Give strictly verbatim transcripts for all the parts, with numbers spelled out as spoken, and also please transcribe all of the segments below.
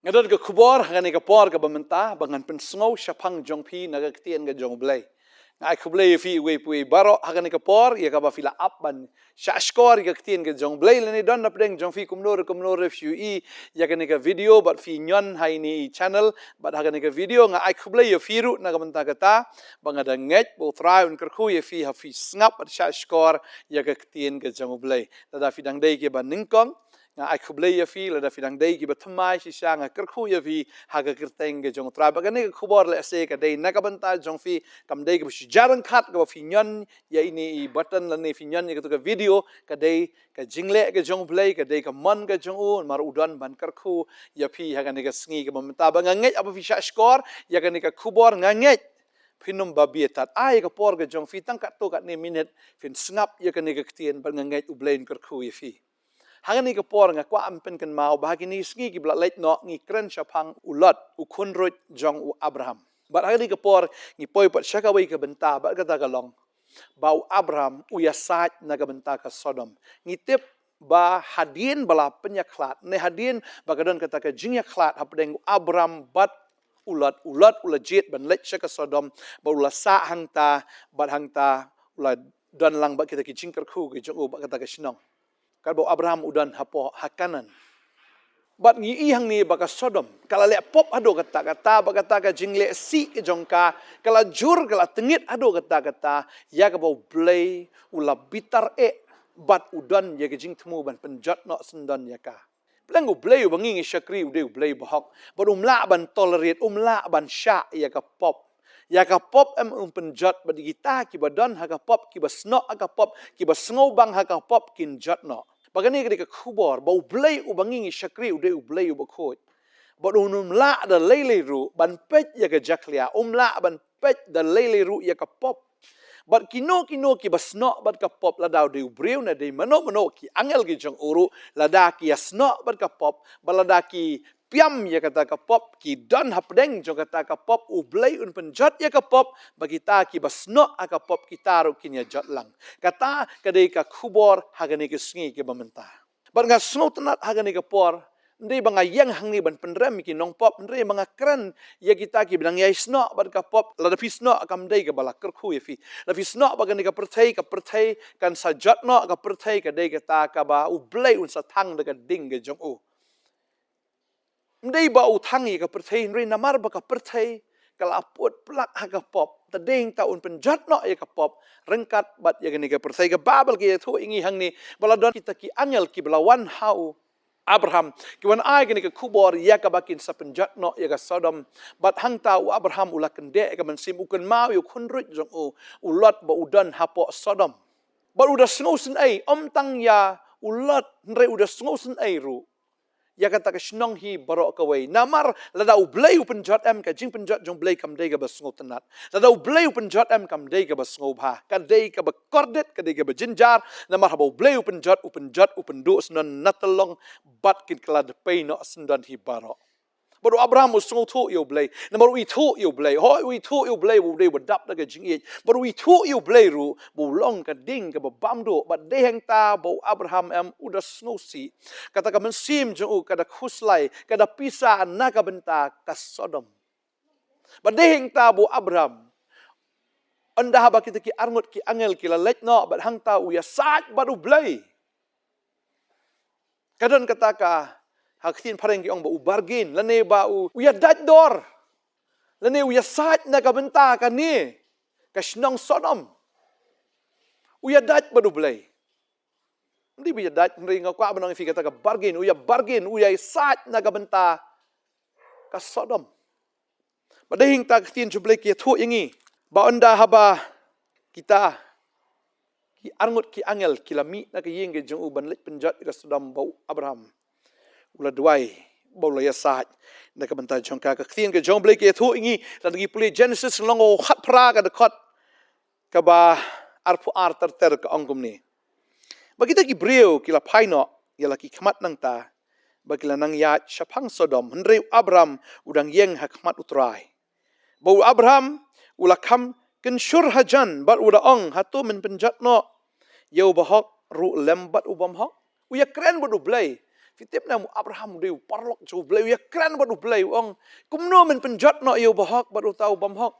Nga don ka khubor ha kane ka por kaba mynta ba ngan pynsngew shaphang jong phi na ka ktien ka jong U Blei. Nga ai khublei ïa phi uwei pa uwei baroh ha kane ka por ïa kaba phi la ap ban shah shkor ïa ka ktien ka jong U Blei. Lane don na pdeng jong phi kumno re kumno re phi ïohi ïa kane ka video bad phi ñion ha ine i channel bad ha kane ka video. Nga ai khublei ïa phi ruh na ka bynta kata ba nga da ngeit ba U Trai un kyrkhu ïa phi ha phi sngap bad shah shkor ïa ka ktien ka jong U Blei. Lada phi dang dei kiba nyngkong, nga ai khublei ïa phi. Lada phi dang dei kiba thymmai shisha, nga kyrkhu ïa phi ha ka kyrteng ka jong U Trai. Ba kane ka khubor lehse ka dei na ka bynta jong phi, kam dei kaba shu jar ryngkat kaba phi ñion ïa ine i button lane phi ñion ïa katu ka video, ka dei ka jingleh ka jong U Blei, ka dei ka mon ka jong u, namar u don ban kyrkhu ïa phi ha kane ka sngi kaba mynta. Ba nga ngeit haba phi shah shkor ïa kane ka khubor, nga ngeit phin ym ba bieit. Ai ka por ka jong phi tang katto katne minit phin sngap ïa kane ka ktien bad nga ngeit U Blei un kyrkhu ïa phi. Ha kane ka por nga kwah ban pynkynmaw ba ha kine ki sngi kiba la leit noh ngi kren shaphang u Lot, u khunruit jong u Abraham. Bad ha kane ka por ngi poi pat sha kawei ka bynta bad kata ka long ba u Abraham u ïasaid na ka bynta ka Sodom. Ngi tip ba hadien ba la pynïakhlad, ne hadien ba ka don kata ka jingïakhlad hapdeng u Abraham bad u Lot, u Lot u la jied ban leit sha ka Sodom, bad u la sah hangta, bad hangta u la don lang bad kita ki jingkyrkhu ki jong u bad kata ka shnong. Katba u Abraham u don hapoh ha Kanaan. Bad ngi i hangne ba ka Sodom ka la leh pop haduh katta katta, bad kata ka jingleh sih ka jong ka ka la jur, ka la tyngit haduh katta katta, ïa kaba U Blei u la bitar eh bad u don ïa ka jingthmu ban pynjot noh syndon ïa ka. Pleng U Blei uba ngi ngi shakri u dei U Blei bahok. Bad um lah ban tolerate, um lah ban shah ïa ka pop. Ïa ka pop em un pynjot, bad ïa kita kiba don ha ka pop, kiba snoh ha ka pop, kiba sngewbang ha ka pop kin jot noh. Ba kane ka dei ka khubor ba U Blei uba ngi ngi shakri u dei U Blei uba khuid. Bad um lah da lei lei ruh ban peit ïa ka jakhlia, um lah ban peit da lei lei ruh ïa ka pop. Bad kino kino kiba snoh bad ka pop, lada u dei u briew ne dei mano mano, ki angel ki jong u ruh, lada ki ïasnoh bad ka pop, bad lada ki piam ïa kata ka pop, ki don hapdeng jong kata ka pop, U Blei un pynjot ïa ka pop, bad kita kiba snoh ha ka pop kita ruh kin ïajot lang. Kata ka dei ka khubor ha kane ka sngi kaba mynta. Bad nga sngewtynnat ha kane ka por, ym dei ba nga ïeng hangne ban pynrem ïa ki nongpop, hynrei ba nga kren ïa kita kiba dang ïai snoh bad ka pop. Lada phi snoh kam dei kaba la kyrkhu ïa phi. Lada phi snoh bad kane ka pyrthei, ka pyrthei kan sa jot noh, ka pyrthei ka dei kata kaba U Blei un sa thang da ka ding ka jong u. Ym dei ba u thang ïa ka pyrthei, hynrei namar ba ka pyrthei ka la put plak ha ka pop, te dei hangta un pynjot noh ïa ka pop ryngkat bad ïa kane ka pyrthei. Ka Baibl ka ïathuh ïa ngi hangne ba la don kita ki angel kiba la wan ha u Abraham, ki wan ai kane ka khubor ïa kaba kin sa pynjot noh ïa ka Sodom. Bad hangta u Abraham u la kyndeh ïa ka mynsiem, u kynmaw ïa u khunruit jong u, u Lot, ba u don hapoh Sodom. Bad u da sngewsynei, ym tang ïa u Lot, hynrei u da sngewsynei ruh ïa kata ka shnong hi baroh kawei. Namar lada U Blei u pynjot em, ka jingpynjot jong U Blei kam dei kaba sngewtynnat. Lada U Blei u pynjot em, kam dei kaba sngewbha. Ka dei kaba kordit, ka dei kaba jynjar. Namar haba U Blei u pynjot, u pynjot, u pynduh syndon na tyllong, bad kin kylla dpei noh syndon hi baroh. Bad u Abraham u sngewthuh ïa U Blei. Namar u ithuh ïa U Blei. Hooid, u ithuh ïa U Blei ba u dei uba dap da ka jingïeit. Bad u ithuh ïa U Blei ruh ba u long ka ding kaba bam duh. Bad dei hangta ba u Abraham em u da sngewsih. Kata ka mynsiem jong u ka da khuslai, ka da pisa na ka bynta ka Sodom. Bad dei hangta ba u Abraham, ynda haba kita ki arngut ki angel ki la leit noh, bad hangta u ïasaid bad U Blei. Ka don kata ka, ha ka ktien phareng ki ong ba u bargain, lane ba u, u ïadait dor. Lane u ïasaid na ka bynta kane ka shnong Sodom. U ïadait bad U Blei. Ym dei ba ïadait, hynrei nga kwah ban ong ïa phi kata ka bargain, u ïa bargain, u ïasaid na ka bynta ka Sodom. Bad dei hangta ka ktien jong U Blei ka ïathuh ïa ngi ba ynda haba kita ki arngut ki angel ki la mih na ka ïing ka jong u ban leit pynjot ïa ka Sodom, ba u Abraham u la duwai, ba u la ïasaid na ka bynta jong ka. Ka ktien ka jong U Blei ka ïathuh ïa ngi, lada ngi pule Genesis lynnong khatphra, ka dkhot kaba arphew ar ter ter, ka ong kumne: Ba kita ki briew ki la phai noh ïa la ki khmat nangta, ba ki la nang ïaid shaphang Sodom, hynrei u Abraham u dang ïeng ha khmat U Trai. Ba u Abraham u la kham kynshur hajan bad u da ong: Hato men pynjot noh ïa u bahok ruh lem bad u bymhok? U ïakren bad U Blei. Phi tip ne em, u Abraham u dei u paralok jong U Blei, u ïakren bad U Blei, u ong, kumno men pynjot noh ïa u bahok bad uta u bymhok?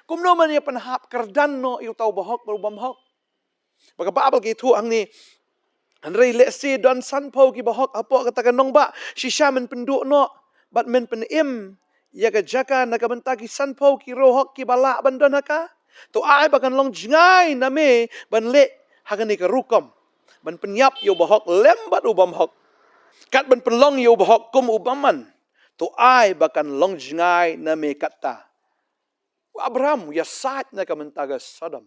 Kumno men ïa pynhap kyrdan noh ïa uta u bahok bad u bymhok? Ba ka Baibl ka ïathuh hangne, hynrei lehse don sanphew ki bahok hapoh kata ka nongbah, shisha men pynduh noh bad men pynim ïa ka jaka na ka bynta ki sanphew ki riewhok kiba lah ban don ha ka. To ai ba kan long jngai na me ban leh ha kane ka rukom, ban pynïap ïa u bahok lem bad u bymhok. Kat ban pynlong ïa u bahok kum u bymman, to ai ba kan long jngai na me katta. U Abraham u ïasaid na ka bynta ka Sodom.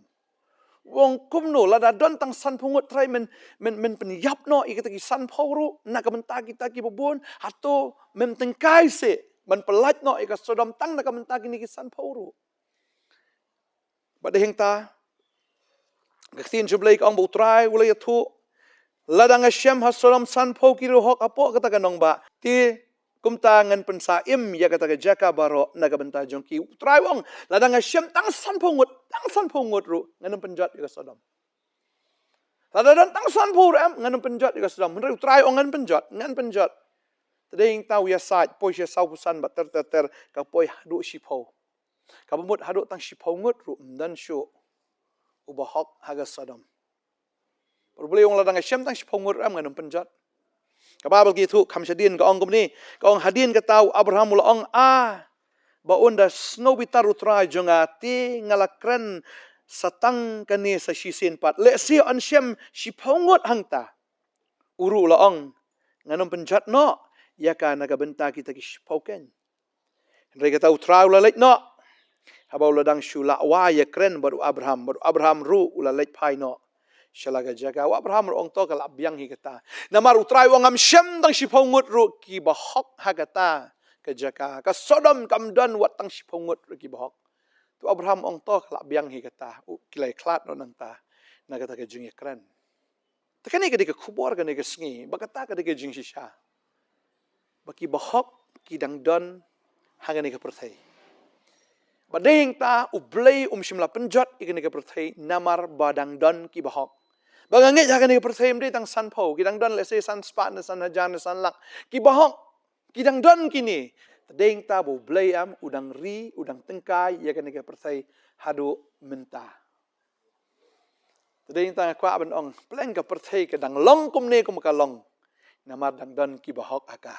U ong, kumno, lada don tang sanphew ngut, Trai, men, men, men pynïap noh ïa kita ki sanphew ruh na ka bynta kita kiba bun? Hato mem tyngkai seh ban pyllait noh ïa ka Sodom tang na ka bynta kine ki sanphew ruh? Bad dei hangta ka ktien jong U Blei ka ong ba U Trai u la ïathuh, lada nga shem ha Sodom sanphew ki riewhok hapoh kata ka nongbah, te kumta ngan pynsa im ïa kata ka jaka baroh na ka bynta jong ki. U Trai u ong, lada nga shem tang sanphew ngut, tang sanphew ngut ruh, ngan ym pynjot ïa ka Sodom. Lada don tang sanphew ruh em, ngan ym pynjot ïa ka Sodom. Hynrei U Trai u ong, ngan pynjot, ngan pynjot. Te dei hangta u ïasaid, poi sha sawphew san bad ter ter ter, ka poi haduh shiphew. Kaba mut haduh tang shiphew ngut ruh ym don shuh u bahok ha ka Sodom. Bad U Blei u ong, lada nga shem tang shiphew ngut ruh em, ngan ym pynjot. Ka Baibl ka ïathuh kham shadien ka ong kumne, ka ong, hadien kata u Abraham u la ong, a, ba un da sngewbitar U Trai jong nga, te nga la kren sa tang kane sa shisien pat. Lehse yn shem shiphew ngut hangta. U ruh u la ong, ngan ym pynjot noh ïa ka na ka bynta kita ki shiphew keiñ. Hynrei kata U Trai u la leit noh, haba u la dang shu lah wai ïakren bad u Abraham, bad u Abraham ruh u la leit phai noh sha la ka jaka. U Abraham ruh u ong, to ka lah biang hi kata. Namar U Trai u ong, ngam shem tang shiphew ngut ruh ki bahok ha kata ka jaka. Ka Sodom kam don wat tang shiphew ngut ruh ki bahok. Te u Abraham u ong, to ka lah biang hi kata. U, ki la ïakhlad noh nangta na kata ka jingïakren. Te kane ka dei ka khubor kane ka sngi, ba kata ka dei ka jingshisha, ba ki bahok ki dang don ha kane ka pyrthei. Ba dei hangta U Blei um shym la pynjot ïa kane ka pyrthei namar ba dang don ki bahok. Ba nga ngeit ha kane ka pyrthei ym dei tang sanphew, ki dang don lehse san spah ne san hajar ne san lak. Ki bahok ki dang don kine. Te dei hangta ba U Blei em u dang ri, u dang tyngkai ïa kane ka pyrthei haduh mynta. Te dei hangta nga kwah ban ong, pleng ka pyrthei ka dang long kumne kum ka long namar dang don ki bahok ha ka.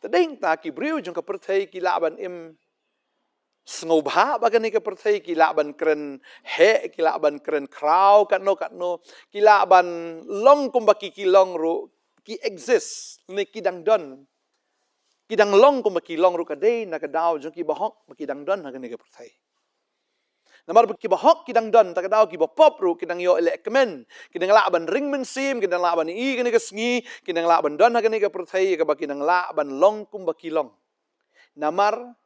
Te dei hangta ki briew jong ka pyrthei ki lah ban im sngewbha ba kane ka pyrthei, ki lah ban kren heh, ki lah ban kren khraw katno katno, ki lah ban long kumba ki ki long ruh, ki exist ne ki dang don. Ki dang long kumba ki long ruh ka dei na ka daw jong ki bahok ba ki dang don ha kane ka pyrthei. Namar ba ki bahok ki dang don, ta ka daw ki bapop ruh ki dang ïoh lehkmen, ki dang lah ban ring mynsiem, ki dang lah ban ïohi kane ka sngi, ki dang lah ban don ha kane ka pyrthei, kaba ki dang lah ban long kumba ki long. Namar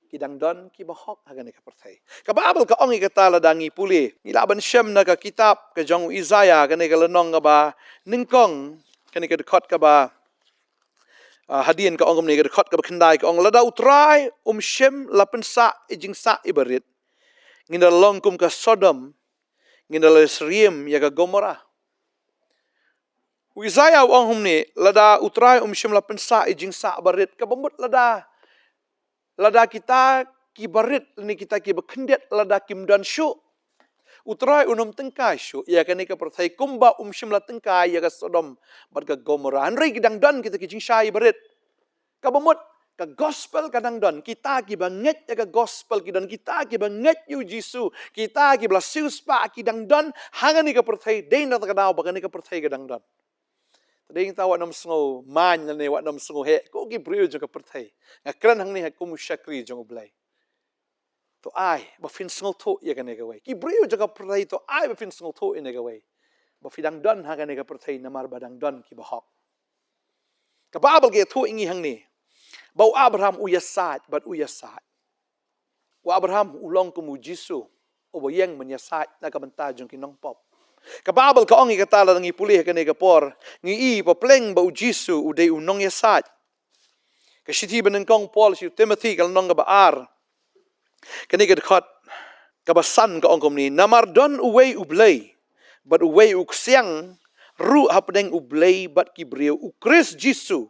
ki dang don ki bahok ha kane ka pyrthei. Ka Baibl ka ong ïa kata lada ngi pule, ngi lah ban shem na ka kitab ka jong u Isaïah, kane ka lynnong kaba nyngkong, kane ka dkhot kaba, ah, hadien ka ong kumne, ka dkhot kaba khyndai ka ong, lada U Trai um shym la pynsah i jingsah iba rit, ngin da long kum ka Sodom, ngin da la syriem ïa ka Gomorrah. U Isaïah u ong kumne, lada U Trai um shym la pynsah i jingsah barit, kaba mut lada, lada kita ki barit ne kita kiba khyndiat lada kim don shuh, U Trai un ym tyngkai shuh ïa kane ka pyrthei kumba um shym la tyngkai ïa ka Sodom bad ka Gomorrah. Hynrei ki dang don kita ki jingshai barit. Kaba mut ka gospel ka dang don, kita kiba ngeit ïa ka gospel ki don, kita kiba ngeit ïa u Jisu, kita kiba la siewspah ki dang don ha kane ka pyrthei, dei na kata ka daw ba kane ka pyrthei ka dang don. Te dei hangta wat nym sngew main lane wat nym sngew heh ko ki briew jong ka pyrthei. Nga kren hangne ha kum u shakri jong U Blei. To ai ba phin sngewthuh ïa kane kawei. Ki briew jong ka pyrthei, to ai ba phin sngewthuh ïa kane kawei, ba phi dang don ha kane ka pyrthei namar ba dang don ki bahok. Ka Baibl ka ïathuh ïa ngi hangne ba u Abraham u ïasaid bad u ïasaid. U Abraham u long kum u Jisu uba ïeng ban ïasaid na ka bynta jong ki nongpop. Ka Baibl ka ong ïa kata, lada ngi pule ha kane ka por, ngi i ba pleng ba u Jisu u dei u nongïasaid. Ka shithi ba nyngkong Paul sha u Timothi, ka lynnong kaba ar, kane ka dkhot kaba san ka ong kumne, namar don uwei U Blei bad uwei u ksiang ruh hapdeng U Blei bad ki briew, U Khrist Jisu,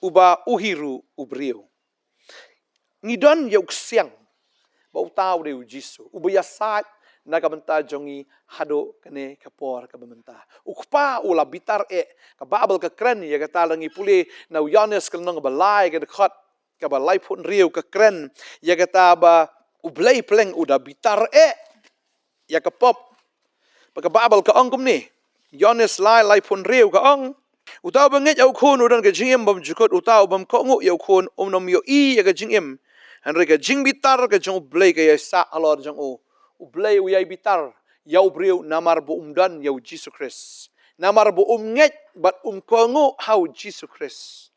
uba u hi ruh u briew. Ngi don ïa u ksiang ba uta u dei U Jisu, uba ïasaid na ka bynta jong ngi haduh kane ka por kaba mynta. U Kpa u la bitar eh. Ka Baibl ka kren ïa kata lada ngi pule na u Ïoannis ka lynnong ba lai ka dkhot kaba laiphew hynriew ka kren ïa kata ba U Blei pleng u da bitar eh ïa ka pop. Ba ka Baibl ka ong kumne. Ïoannis lai, laiphew hynriew ka ong, uta uba ngeit ïa u Khun u don ka jingim bymjukut, uta u bym kohnguh ïa u Khun um nym ïohi ïa ka jingim. Hynrei ka jingbitar ka jong U Blei ka ïaisah halor jong u. U Blei u ïai bitar ïa u briew namar ba um don ïa U Jisu Khrist, namar ba um ngeit bad um kohnguh ha U Jisu Khrist.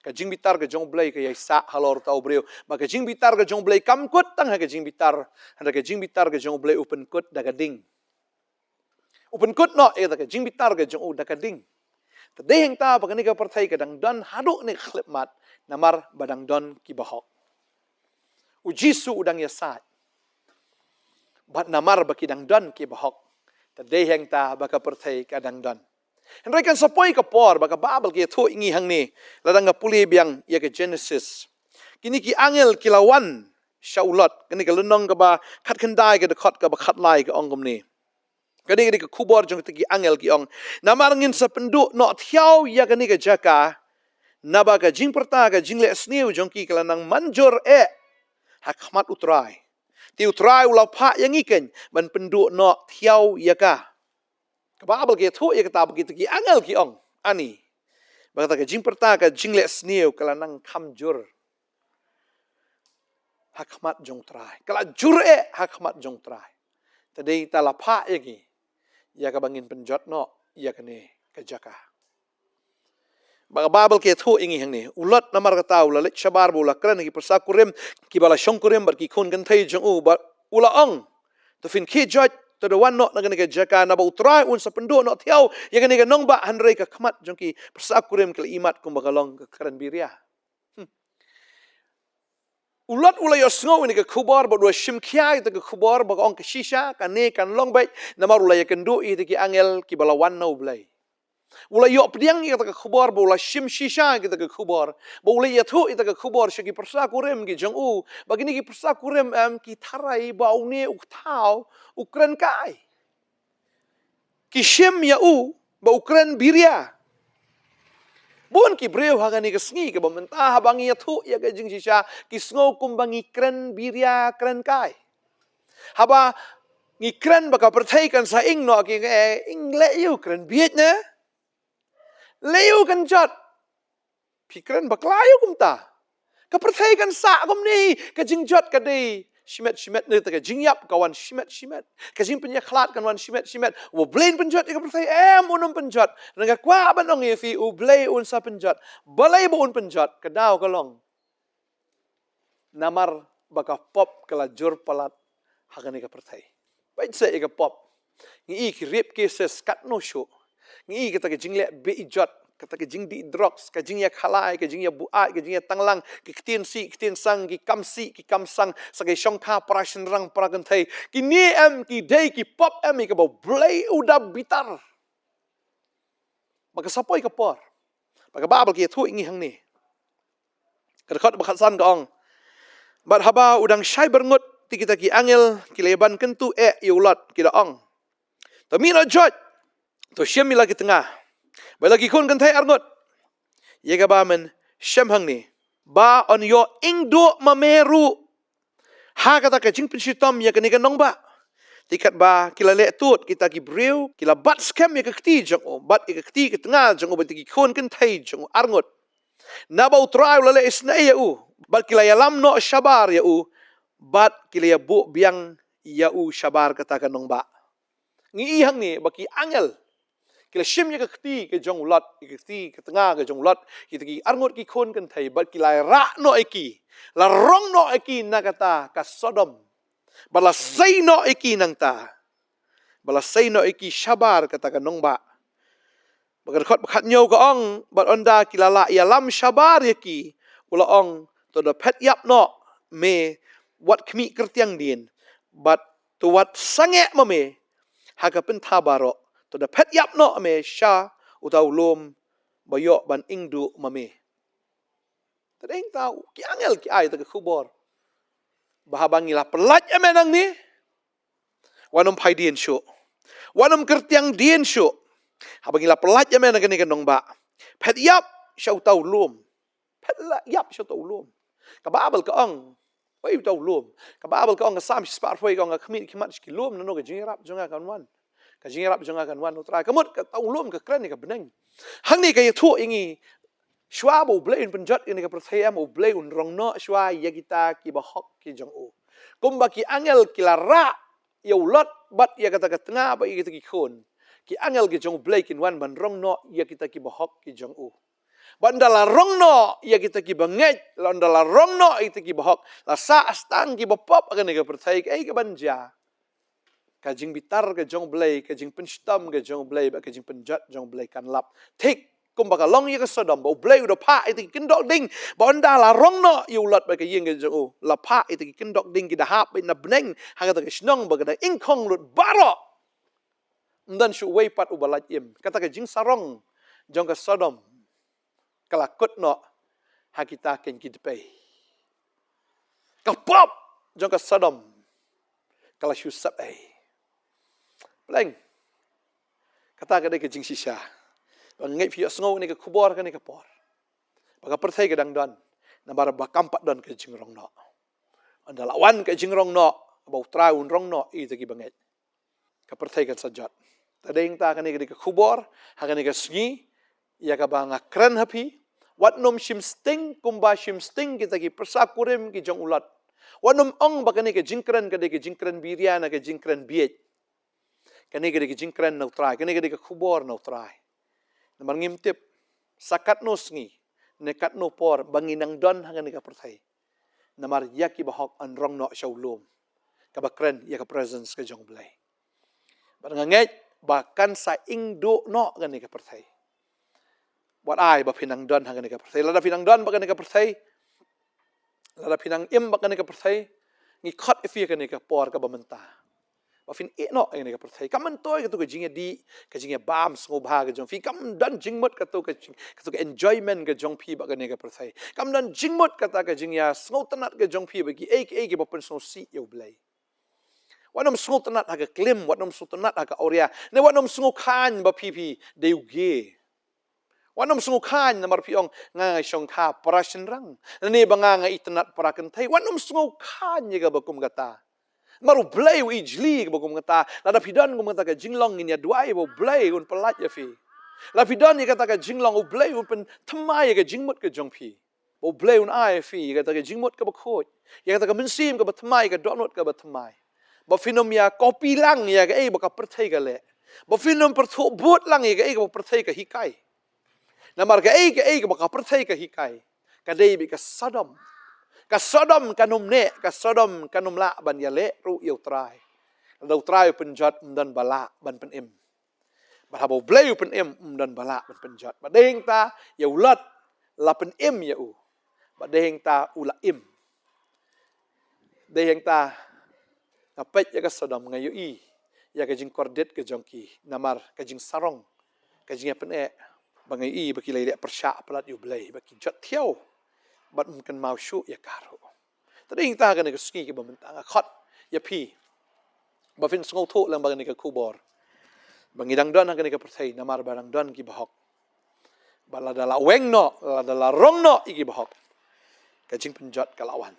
Ka jingbitar ka jong U Blei ka ïaisah halor uta u briew. Ba ka jingbitar ka jong U Blei kam kut tang ha ka jingbitar, hynrei ka jingbitar ka jong U Blei u pynkut da ka ding. U pynkut noh ïa ka jingbitar ka jong u da ka ding. Te dei hangta ba kane ka pyrthei ka dang don haduh ne khyllipmat, namar ba dang don ki bahok. U Jisu u dang ïasaid. Bad namar ba ki dang don ki bahok, te dei hangta ba ka pyrthei ka dang don. Hynrei kan sa poi ka por ba ka Baibl ka ïathuh ïa ngi hangne, lada nga pule biang ïa ka Genesis. Kine ki angel ki la wan sha u Lot, kane ka lynnong kaba khatkhyndai ka dkhot kaba khatlai ka ong kumne. Kane ka dei ka khubor jong kita ki angel ki ong. Namar ngin sa pynduh noh thiaw ïa kane ka jaka, naba ka jingpyrta ka jingleh sniew jong ki ka la nang manjur eh ha khmat U Trai. Te U Trai u la phah ïa ngi keiñ ban pynduh noh thiaw ïa ka. Ka Baibl ka ïathuh ïa kata ba kita ki angel ki ong, ani, ba kata ka jingpyrta ka jingleh sniew ka la nang kham jur ha khmat jong U Trai. Ka la jur eh ha khmat jong U Trai. Te dei ta la phah ïa ngi ïa kaba ngin pynjot noh ïa kane ka jaka. Ba ka Baibl ka ïathuh ïa ngi hangne. U Lot namar kata u la leit shabar bad u la kren ha ki pyrsa kurim kiba la shongkurim bad ki khun kynthei jong u, bad u la ong, to phin khie joit, to da wan noh na kane ka jaka, naba U Trai un sa pynduh noh thiaw ïa kane ka nongbah. Hynrei ka khmat jong ki pyrsa kurim ki la imat kumba ka long ka kren biria. Hmm. U Lot u la ïohsngew ïa kane ka khubor bad u la shim khia ïa kata ka khubor, ba ka ong ka shisha kane kan long beit, namar u la ïakynduh ïa kita ki angel kiba la wan na U Blei. U la ïoh pdiang ïa kata ka khubor bad u la shim shisha ïa kata ka khubor, bad u la ïathuh ïa kata ka khubor sha ki pyrsa kurim ki jong u, ba kine ki pyrsa kurim em ki tharai ba une u kthaw u kren kai. Ki shim ïa u ba u kren biria. Bun ki briew ha kane ka sngi kaba mynta haba ngi ïathuh ïa ka jingshisha ki sngew kumba ngi kren biria kren kai. Haba ngi kren ba ka pyrthei kan sa ing noh ki, eh, ing leh ïa u kren bieit ne? Leh ïa u kan jot. Phi kren bakla ïa u kumta. Ka pyrthei kan sah kumne, ka jingjot ka dei shimet shimet ne te ka jingïap ka wan shimet shimet. Ka jingpynïakhlad kan wan shimet shimet. U Blei un pynjot ïa ka pyrthei em, un ym pynjot. Hynrei nga kwah ban ong ïa phi U Blei un sa pynjot. Balei ba un pynjot, ka daw ka long namar ba ka pop ka la jur palat ha kane ka pyrthei. Peit seh ïa ka pop. Ngi i ki rape cases katno shuh. Ngi i kata ka jingleh beh ijot, kata ka jingdih drugs, ka jingïakhalai, ka jingïabuaid, ka jingïatanglang, ki ktien sih, ktien sang, ki kam sih, ki kam sang, sa ki shongkha para shynrang para kynthei. Kine em ki dei ki pop em ïa kaba U Blei u da bitar. Ba ka sa poi ka por ba ka Baibl ka ïathuh ïa ngi hangne. Ka dkhot ba khatsan ka ong, bad haba u dang shai byrngut, te kita ki angel ki la ïaban kyntu eh ïa u Lot, ki da ong, to mih noh joit, to shim ïa la ki tnga bad la ki khun kynthei arngut, ïa kaba men shem hangne, ba yn ïoh ing duh ma me ruh ha kata ka jingpynshitom ïa kane ka nongbah. Te katba ki la leh tud, kita ki briew ki la bat skhem ïa ka kti jong u, bad ïa ka kti ka tnga jong u, bad ïa ki khun kynthei jong u arngut. Naba U Trai u la leh isynei ïa u, bad ki la ïalam noh shabar ïa u, bad ki la ïabuh biang ïa u shabar kata ka nongbah. Ngi i hangne ba ki angel ki la shim ïa ka kti ka jong u Lot, ïa ka kti ka tnga ka jong u Lot, kita ki arngut ki khun kynthei, bad ki la rah noh ïa ki, la rong noh ïa ki na kata ka Sodom, bad la sei noh ïa ki nangta, bad la sei noh ïa ki shabar kata ka nongbah. Ba ka dkhot ba khathynñiew ka ong, bad ynda ki la lah ïalam shabar ïa ki, u la ong, to da phet ïap noh me wat khmih kyrtiang dien, bad to wat sangeh ma me ha ka pyntha baroh, To da phet ïap noh me sha uta u lum ba ïoh ban ingduh ma me. Te dei ta ki angel ki ai ta ka khubor ba haba ngi la pyllait ïa me nangne, wat nym phai dien shuh, wat nym kyrtiang dien shuh. Haba ngi la pyllait ïa me na kane ka nongbah, phet ïap sha uta u lum. Phet la ïap sha uta u lum. Ka Baibl ka ong, oi, uta u lum. Ka Baibl ka ong, ka Salm shispah arphew ka ong, ka khmih khmat sha ki lum, nano ka jingïarap jong nga kan wan. Ka jingïarap jong nga kan wan, U Trai. Ka mut ka uta u lum ka kren ïa ka bneng. Hangne ka ïathuh ïa ngi, shuwa ba U Blei un pynjot ïa kane ka pyrthei, em, U Blei un rong noh shuwa ïa kita kiba hok ki jong u. Kumba ki angel ki la rah ïa u Lot bad ïa kata ka tnga bad ïa kita ki khun, ki angel ki jong U Blei kin wan ban rong noh ïa kita kiba hok ki jong u. Bad ynda la rong noh ïa kita kiba ngeit, la ynda la rong noh ïa kita kiba hok, la sah tang kiba pop ha kane ka pyrthei, kaei kaban jia? Ka jingbitar ka jong U Blei, ka jingpynshitom ka jong U Blei, bad ka jingpynjot jong U Blei kan lap. Thik kumba ka long ïa ka Sodom, ba U Blei u da phah ïa kita ki kyndok ding, bad ynda la rong noh ïa u Lot bad ka ïing ka jong u, la phah ïa kita ki kyndok ding ki da hap beit na bneng ha kata ka shnong ba ka dang ingkhong lut baroh. Ym don shuh uwei pat uba lait im. Kata ka jingsarong jong ka Sodom ka la kut noh ha kita keiñ ki dpei. Ka pop jong ka Sodom ka la shu sep ei. Pleng. Kata ka dei ka jingshisha ba nga ngeit phi ïohsngew ïa kane ka khubor kane ka por, ba ka pyrthei ka dang don, namar ba kam pat don ka jingrong noh. Ynda la wan ka jingrong noh, ba U Trai un rong noh ïa kita kiba ngeit, ka pyrthei kan sa jot. Te dei ta kane ka dei ka khubor ha kane ka sngi ïa kaba nga kren ha phi. Wat nym shim sting kumba shim sting kita ki pyrsa kurim ki jong u Lot. Wat nym ong ba kane ka jingkren ka dei ka jingkren biria ne ka jingkren bieit. Kane ka dei ka jingkren na U Trai, kane ka dei ka khubor na U Trai. Namar ngim tip sa katno sngi ne katno por ba ngin nang don ha kane ka pyrthei. Namar ïa kiba hok yn rong noh sha u lum, kaba kren ïa ka presence ka jong U Blei. Bad nga ngeit ba kan sa ingduh noh kane ka pyrthei. Wat ai ba phin nang don ha kane ka pyrthei. Lada phin nang don bad kane ka pyrthei, lada phin nang im bad kane ka pyrthei, ngi khot ïa phi ha kane ka por kaba mynta ba phin ïeh noh ïa kane ka pyrthei. Kam myntoi katu ka jingïadih, ka jingïabam sngewbha ka jong phi. Kam don jingmut katu ka jing, katu ka enjoyment ka jong phi bad kane ka pyrthei. Kam don jingmut kata ka jingïasngewtynnat ka jong phi bad kiei kiei kiba pynsngewsih ïa U Blei. Wat nym sngewtynnat ha ka klim, wat nym sngewtynnat ha ka awria, ne wat nym sngewkhain ba phi phi dei u gay. Wat nym sngewkhain namar phi ong, nga nga shongkha para shynrang, ne ba nga nga itynnat para kynthei. Wat nym sngewkhain ïa kaba kum kata. Namar U Blei u ijli kaba kum kata. Lada phi don kum kata ka jinglong, ngin ïa duwai ba U Blei un pyllait ïa phi. Lada phi don ïa kata ka jinglong, U Blei un pynthymmai ïa ka jingmut ka jong phi. Ba U Blei un ai ïa phi ïa kata ka jingmut kaba khuid, ïa kata ka mynsiem kaba thymmai, ka dohnud kaba thymmai. Ba phin ym ïa copy lang ïa kaei ba ka pyrthei ka leh. Ba phin ym pyrthuh bud lang ïa kaei kaba pyrthei ka hikai. Namar kaei kaei kaba ka pyrthei ka hikai, ka dei beit ka Sodom. Ka Sodom kan ym neh, ka Sodom kan ym lah ban ïaleh ruh ïa U Trai. Lada U Trai u pynjot, ym don ba lah ban pynim. Bad haba U Blei u pynim, ym don ba lah ban pynjot. Bad dei hangta ïa u Lot la pynim ïa u. Bad dei hangta u la im. Dei hangta nga peit ïa ka Sodom, nga ïohi ïa ka jingkordit ka jong ki namar ka jingsarong, ka jingïapyneh, ba nga ïohi ba ki la ïaleh pyrshah palat ïa U Blei, ba ki jot thiaw bad ym kynmaw shuh ïa ka ruh. Te dei hangta kane ka sngi kaba mynta nga khot ïa phi ba phin sngewthuh lang bad kane ka khubor, ba ngi dang don ha kane ka pyrthei namar ba dang don kiba hok. Bad lada la weng noh, lada la rong noh ïa kiba hok, ka jingpynjot ka la wan.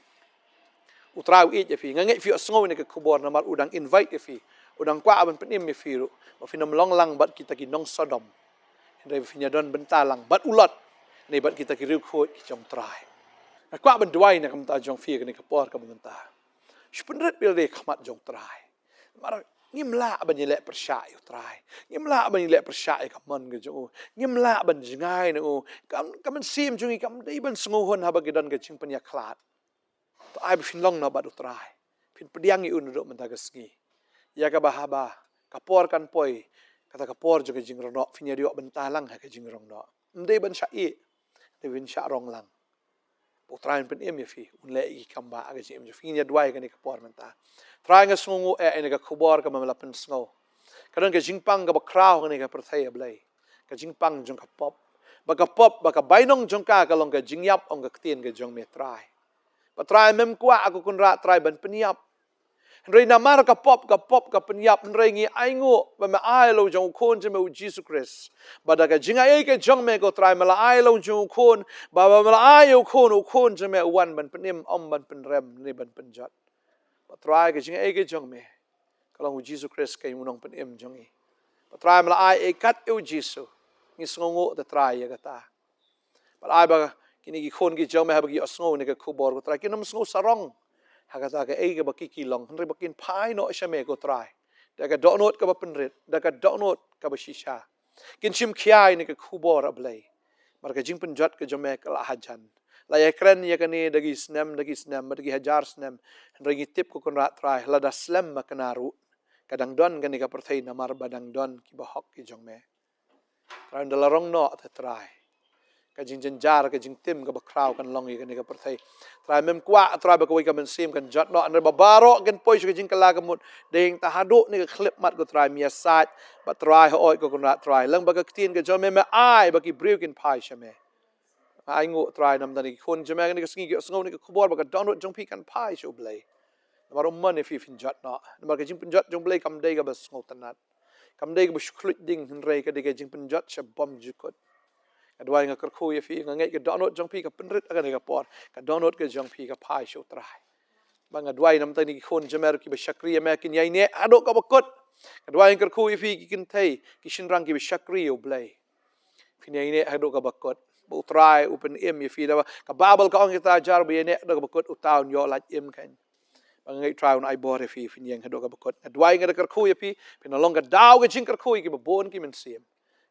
U Trai u ïeit ïa phi. Nga ngeit phi ïohsngew ïa kane ka khubor namar u dang invite ïa phi, u dang kwah ban pynim ïa phi ruh ba phin ym long lang bad kita ki nong Sodom, hynrei ba phin ïa don bynta lang bad u Lot, ne bad kita ki riewkhuid ki jong U Trai. Nga kwah ban duwai na ka bynta jong phi ha kane ka por kaba mynta. Shu pynrit beit ha khmat jong U Trai. Namar ngim lah ban ïaleh pyrshah ïa U Trai. Ngim lah ban ïaleh pyrshah ïa ka mon ka jong u. Ngim lah ban jngai na u. Ka, ka mynsiem jong ngi kam dei ban sngewhun haba ki don ka jingpynïakhlad. To ai ba phin long noh bad U Trai, phin pdiang ïa u naduh mynta ka sngi, ïa kaba haba ka por kan poi, kata ka por jong ka jingrong noh, phin ïa ïoh bynta lang ha ka jingrong noh. Ym dei ban shah ïeh, dei ban shah rong lang. Ba U Trai un pynim ïa phi, un leh ïa ki kam ba ha ka jingim jong phi. Ngin ïa duwai ha kane ka por mynta. Trai, nga sngewnguh eh ïa kane ka khubor kaba me la pynsngew. Ka don ka jingpang kaba khraw ha kane ka pyrthei, A Blei. Ka jingpang jong ka pop. Ba ka pop, ba ka bainong jong ka ka long ka jingïap, ong ka ktien ka jong me, Trai. Bad Trai, mem kwah, ko Kynrad Trai, ban pynïap. Hynrei namar ka pop, ka pop ka pynïap, hynrei ngi ainguh ba me ai la u jong u Khun jong me, U Jisu Khrist. Bad da ka jingai ei ka jong me, ko Trai, me la ai la u jong u Khun, ba, ba me la ai u Khun, u Khun jong me u wan ban pynim, ym ban pynrem ne ban pynjot. Bad Trai, ka jingai ei ka jong me ka long U Jisu Khrist, ka ïa u Nongpynim jong ngi. Bad Trai, me la ai ei kat ïa U Jisu. Ngi sngewnguh, te Trai, ïa kata. Bad ai ba kine ki khun ki jong me, haba ki ïohsngew ïa kane ka khubor, ko Trai, kin ym sngew sarong ha kata kaei kaba ki, ki long, hynrei ba kin phai noh sha me, ko Trai, da ka dohnud kaba pynrit, da ka dohnud kaba shisha. Kin shim khia ïa kane ka khubor, A Blei. Namar ka jingpynjot ka jong me ka la hajan. La ïakren ïa kane da ki snem, da ki snem, da ki hajar snem. Hynrei ngi tip, ko Kynrad Trai, lada slem ma kane ruh, ka dang don kane ka pyrthei, namar ba dang don kiba hok ki jong me. Trai, ynda la rong noh, te Trai, ka jingjynjar, ka jingtim kaba khraw kan long ïa kane ka pyrthei. Trai, mem kwah, Trai, ba kawei ka mynsiem kan jot noh, hynrei ba baroh kin poi sha ka jingkylla ka mut. Dei tang haduh kane ka khyllipmat, ko Trai, me ïasaid. Bad Trai, hooid, ko Kynrad Trai, lyngba ka ktien ka jong me, me ai ba ki briew kin phai sha me. Nga ainguh, Trai, namar kine ki khun jong me ha kane ka sngi ki ïohsngew ïa kane ka khubor, ba ka dohnud jong phi kan phai sha U Blei. Namar um mon ïa phi phin jot noh. Namar ka jingpynjot jong U Blei kam dei kaba sngewtynnad. Kam dei kaba shu khluit ding, hynrei ka dei ka jingpynjot sha bymjukut. Nga duwai, nga kyrkhu ïa phi, nga ngeit ka dohnud jong phi ka pynrit ha kane ka por. Ka dohnud ka jong phi ka phai sha U Trai. Bad nga duwai namar kine ki khun jong me ruh kiba shakri ïa me, kin ïaineh haduh kaba kut. Nga duwai, nga kyrkhu ïa phi, ki kynthei, ki shynrang kiba shakri ïa U Blei. Phin ïaineh haduh kaba kut. Ba U Trai u pynim ïa phi, da ba ka Baibl ka ong, ïa uta uba ïaineh haduh kaba kut, uta un ïoh lait im keiñ. Bad nga ngeit, Trai, un ai bor ïa phi, phin ïeng haduh kaba kut. Nga duwai, nga da kyrkhu ïa phi, phin nang long ka daw ka jingkyrkhu ïa kiba bun ki mynsiem.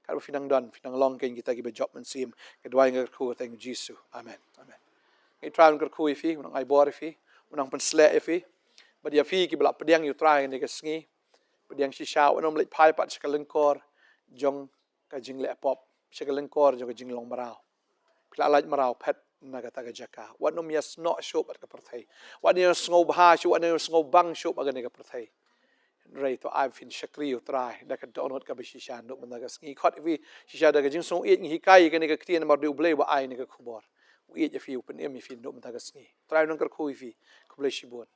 Katba phin nang don, phin nang long keiñ kita kiba jop mynsiem. Nga duwai, nga kyrkhu ha ka kyrteng U Jisu. Amen. Amen. Nga ngeit, Trai un kyrkhu ïa phi, un nang ai bor ïa phi, un nang pynshlur ïa phi. Bad ïa phi kiba la pdiang ïa U Trai ha kane ka sngi, pdiang shisha, wat nym leit phai pat sha ka lyngkor jong ka jingleh pop, sha ka lyngkor jong ka jinglong mraw. Phi la lait mraw phet na kata ka jaka. Wat nym ïasnoh shuh bad ka pyrthei. Wat nym ïasngewbha shuh, wat nym ïasngewbang shuh bad kane ka pyrthei. Hynrei to ai phin shakri ïa U Trai da ka dohnud kaba shisha naduh mynta ka sngi. Khot ïa phi shisha da ka jingsngewbha, ngi hikai ïa kane ka ktien namar dei U Blei uba ai kane ka khubor. U ïeit ïa phi, u pynim ïa phi naduh mynta ka sngi. Trai un nang kyrkhu ïa phi. Khublei shibun.